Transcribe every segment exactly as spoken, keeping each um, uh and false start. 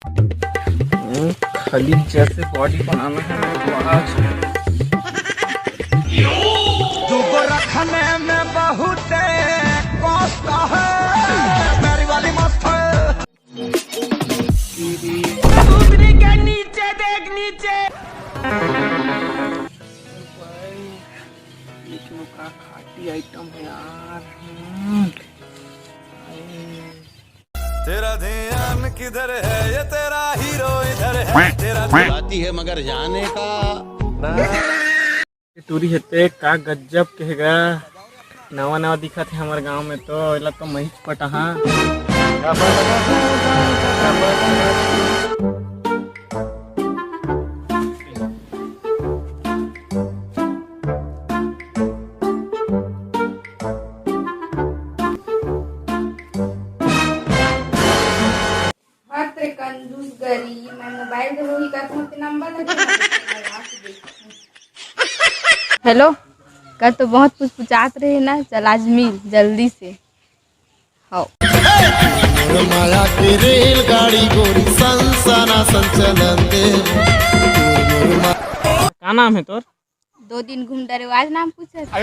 हम्म, खाली जैसे बॉडी बनाना है मेरे को आज। दूगो रखने में बहुत कष्ट है, मेरी वाली मस्त है। दूसरी के नीचे देख, नीचे। ये तो का खाटी आइटम है यार। हम्म। तेरा ध्यान किधर है, ये तेरा हीरो इधर है, तेरा आती है मगर जाने का। टूरी हे ते का गजब के हे गा, नवा नवा दिखत हे हमर गांव में तो, एला तो महिच पटाहा। भद्र कंजूस गरीब, मैं मोबाइल देहूं ही कहत हूं, ते नंबर लगे ना, मैं आके देखत हूं। हेलो, कल तो बहुत पुचपुचात रहे ना, चल आज मिल जल्दी से। हौ। मोर माया के रेलगाड़ी गोरी सनसना संचलन दे। का नाम हे तोर? दो दिन घूम डरे, आज नाम पूछत।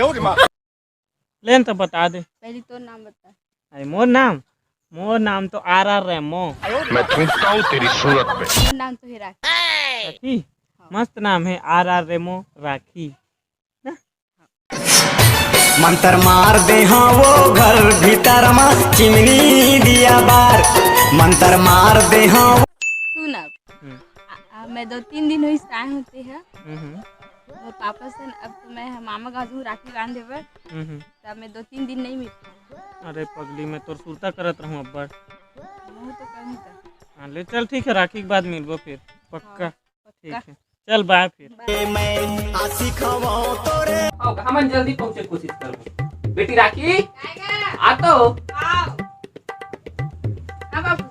ले न त बता दे। पहली तोर नाम बता। अरे मोर नाम, मोर नाम तो आर आर रेमो। मैं थूकता हूँ तेरी सूरत पे। मोर नाम तो हे राखी। राखी? हाँ। मस्त नाम हे आर आर रेमो राखी। मंतर मार दे हाँ वो घर भीतर मा चिमनी दिया बार। मंतर मार दे हाँ वो सुन अब। हम्म। आ, आ, मैं दो तीन दिन होइस आए हों ते ह। हम्म, हम्म। मोर पापा से न, अब तो मैं ह मामा गाँव जहूँ राखी बांधे बर, हम्म, हम्म। तब मैं दो तीन दिन नहीं मिल पाऊँ। अरे पगली, मैं तोर सुरता करत रहूँ अब्बड़। महूँ तो कहूँ त। हाँ, ले चल ठीक है, राखी के बाद मिलबो फिर, पक्का। हाँ, ठीक पक्का। है, चल बाय फिर। बाय। मैं आशिक हवं तोरे। आओ, हमन जल्दी पहुँचे कोशिश करबो। बेटी राखी, आएगा। आ तो। आओ। हाँ बाबू।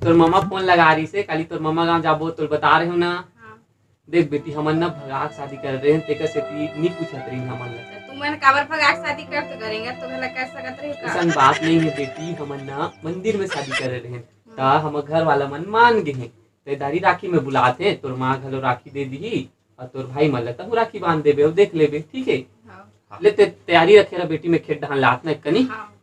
तोर ममा फोन लगा रही से, काली तोर ममा गाँव जाबो, तोर बता रहे हो ना। हाँ। देख बेटी, हमन ना भगाक शादी करे रहेन, तेकर सेती नी पूछत रहिन हमन ला। त तुमन काबर भगाक शादी कर तो करेंगे, तो भला कर सकत रही का? अइसन बात नहीं है बेटी, हमन ना मंदिर में शादी करे रहेन, त हमर घर वाला मन मान गे हैं। ते दारी राखी में बुलात हे, तोर माँ घलो राखी दे दिही, अउ तोर भाई मन ला तहूँ राखी बांध देबे, अउ देख लेबे, ठीक है? हाँ। ले ते तैयारी रखे रह बेटी, मैं खेत डहान लात ना कनी। हाँ।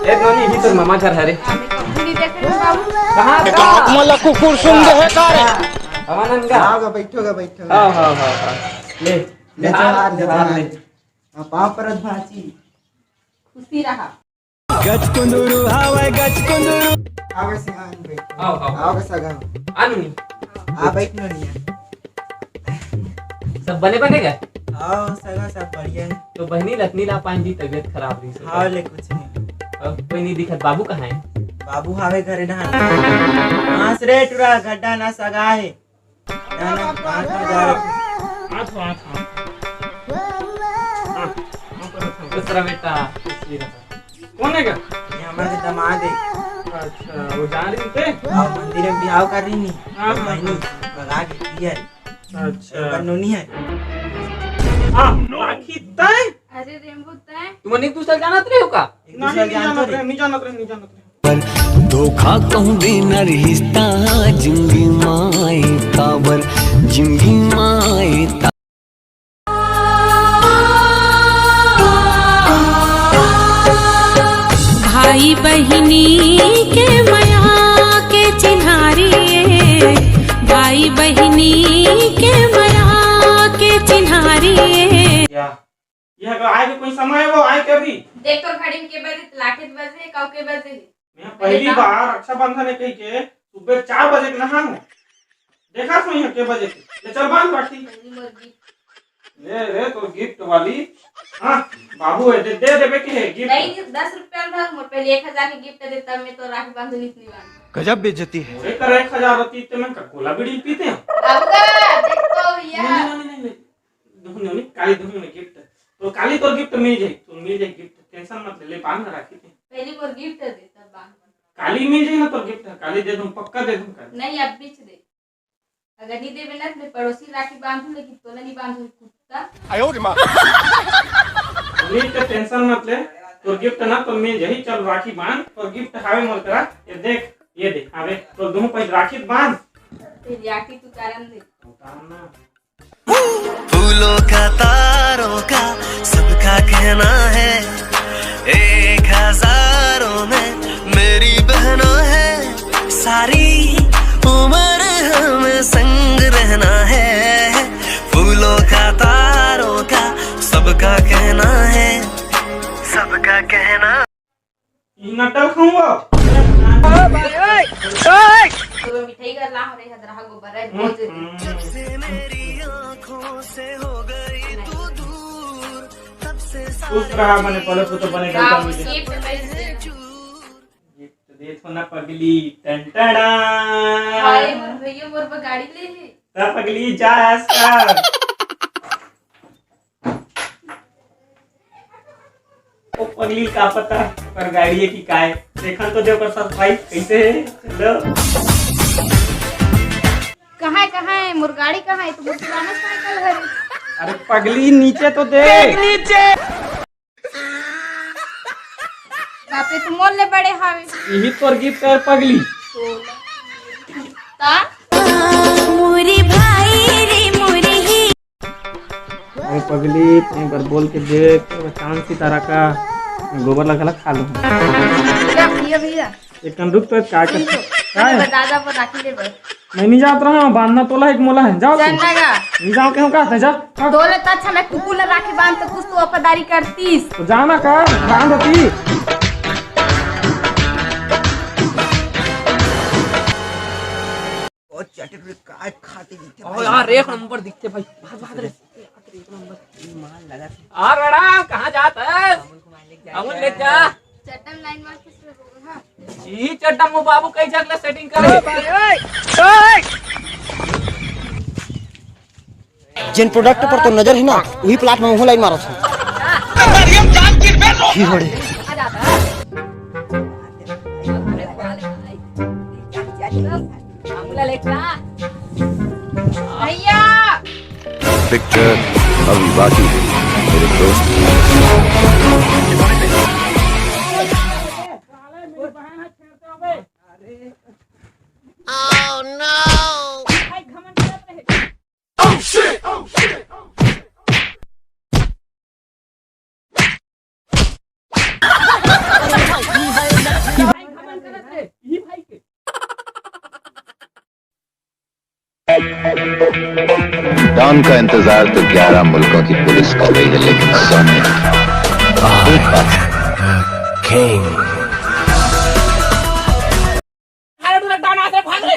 ए नोनी, इही तोर ममा घर हरे। अभी कभू नहीं देखे हैं बाबू। कहाँ बेटा, का? आप मन ला कुकुर सुन दे है का रे? आवा नंगा। आओ गा, बैठो गा, बैठो गा। हाँ, हाँ, हाँ, हाँ। ले, ले ले, हार, जोहार, ले जोहार, हार ले। ले। हाँ, पाँव परत भांची। खुशी रहा। गचकुंदुरु हावय गचकुंदुरु। आवे से आन बैठ। आओ, आओ। आवे सगा। आनु नी। आ बैठ नो निया। सब बने बने गए? आओ सगा, सब बढ़िया है। तो बहनी लखनी ला पान जी तबीयत खराब रही से। हाँ, ले कुछ नहीं। अब कोई नहीं दिखत। बाबू कहाँ है? बाबू हावे घरे डहान। हाँस रे टुरा, गड्ढा ना सगा है। ना, ना, बात ना जा रही। हाथ, हाथ, हाथ। हाँ, हाँ, पर हाथ। खुश रह बेटा, खुश ही रह। कौन है क्या? ये हमारे दामाद है। अच्छा, वो जा रही थे? हाँ, मंदिर में बिहाव कर रही नहीं। हाँ, हाँ, बहनी, हाँ। भगा के पियर। अच्छा। ओकर नोनी है। हाँ, राखी तय? अरे रेमबो तय? तुमन एक दूसरे जानत रहे हो का? एक नहीं, दूसरे नहीं जानत रहे, नहीं जानत रहे, नहीं जानत रहे। धोखा कहूँ देना रिश्ता जिंदगी माए काबर, जिंदगी माए ता- भाई बहिनी के मया के चिन्हारी ए, भाई बहिनी के मया के चिन्हारी ए। या, यह का आए के कोई समय वो आए के अभी? देख तोर घड़ी में के बजे, लाखे बजे, कब के बजे? मैं पहली बार रक्षाबंधन है कही के सुबह चार बजे के नहा हूँ। देखा सो यहाँ के बजे के। ले चल बांध राखी। पहली मोर गिफ्ट। ले रे तो गिफ्ट वाली। हाँ, बाबू है, दे, दे देबे के है गिफ्ट। नहीं, दस रुपया में मोर पहले एक हजार के गिफ्ट दे, तब मैं तो राखी बांधू, नहीं बांधू। गजब बेइज्जती है। मोरे कर एक हजार होती तो मैं का कोला बीड़ी पीते हैं। बाबू का, देखो भैया। नहीं, नहीं, नहीं, नहीं। दुहने, काली दुहने गिफ्ट। तो काली तो गिफ्ट मिल जाए, तो मिल जाए गिफ्ट, टेंशन मत ले, ले बांध राखी थे। पहली मोर गिफ्ट दे, तब बांध। काली मिल जाए ना तो गिफ्ट, काली दे दूं, पक्का दे दूं काली। नहीं, अब बीच दे। अगर नहीं देबे ना, तो मैं पड़ोसी राखी बांधू, लेकिन तोला नहीं बांधू, कुत्ता। आयो रे माँ। गिफ्ट के टेंशन मत ले, तोर गिफ्ट ना तो मिल जाही। चल राखी बांध, तोर गिफ्ट हावे मोर करा। ये देख, ये देख, अबे तो दोनों पैर राखी बांध। फिर राखी तू उतारन दे। उतारना। फूलों का, तारों का, सबका कहना है, एक हजारों में मेरी बहना है, सारी उम्र हमें संग रहना है। फूलों का, तारों का, सबका कहना है, सबका कहना। ई नटल खाऊंगा। तो मिठाई कर ला रे, हदरा गोबर है, बहुत। हम्म। खुश रहा, बने पलक को तो बने गलता मुझे। गिफ्ट दे। गिफ्ट दे थो ना पगली, टन टड़ा। हाय, मोर भैया मोर पर गाड़ी ले ले। ता पगली जा ऐसा। ओ पगली, का पता पर गाड़ी है कि काय? देखन तो दे ओकर सरप्राइज कैसे है। चलो। कहाँ है, कहाँ है? मोर गाड़ी कहाँ है? तो मोर पुराना साइकिल है। अरे पगली, नीचे तो देख। नीचे। बाप रे, तू मोर ले बड़े हावे। यही तोर गिफ्ट है पगली। ता? मुरी भाई रे मुरी ही। अरे पगली, तू एक बार बोल के देख, चांद सितारा का गोबर ला घला खा लूं। भैया, भैया, भैया। एक कन रुक तो, का कर? सुन तो, का है? दादा पर राखी ले बस। मैं नहीं जात रहा हूँ, बांधना तोला एक मोला है, जाओ तुम। चलना का? नहीं जाओ, क्यों कहते, जा। हाँ। तोले तो अच्छा, मैं कुकुर ला राखी बांध तो कुछ तो वफादारी करतीस। तो जाना का, बांध होती। ओ चटुर, काय खाते दिखते ओ भाई? यार, एक नंबर दिखते भाई। भाग, भाग रे। एक नंबर। माल लगा थे। आ रड़ा, कहाँ जात है? अमूल को मालिक जाए अमूल क्या? ले जा। चट्टम लाइन मार के शुरू होगा, हाँ। यही चट्टम वो बाबू कई जगह सेटिंग करे। जिन प्रोडक्ट पर तो नजर है ना, वही प्लाट में वो लाइन मारो था। ही होड़े। आ जाता है। अमूल ले जा। भैया। पिक्चर अभी बाकी है, मेरे दोस्त। डॉन का इंतजार तो ग्यारह मुल्कों की पुलिस कर रही है, लेकिन सोनिया एक बात। अरे तू डॉन आते भाग रे।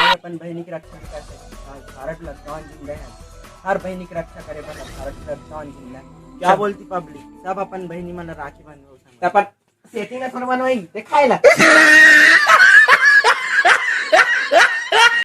अपन बहिनी की रक्षा भी कर सकते हैं। भारत लद्दान जिंदा है। हर बहिनी की रक्षा करे बर भारत लद्दान जिंदा है। क्या बोलती पब्लिक? सब अपन बहिनी मन राखी बंधो। सेटिंग ला थोड़ा बनवाई, दिखाए ला।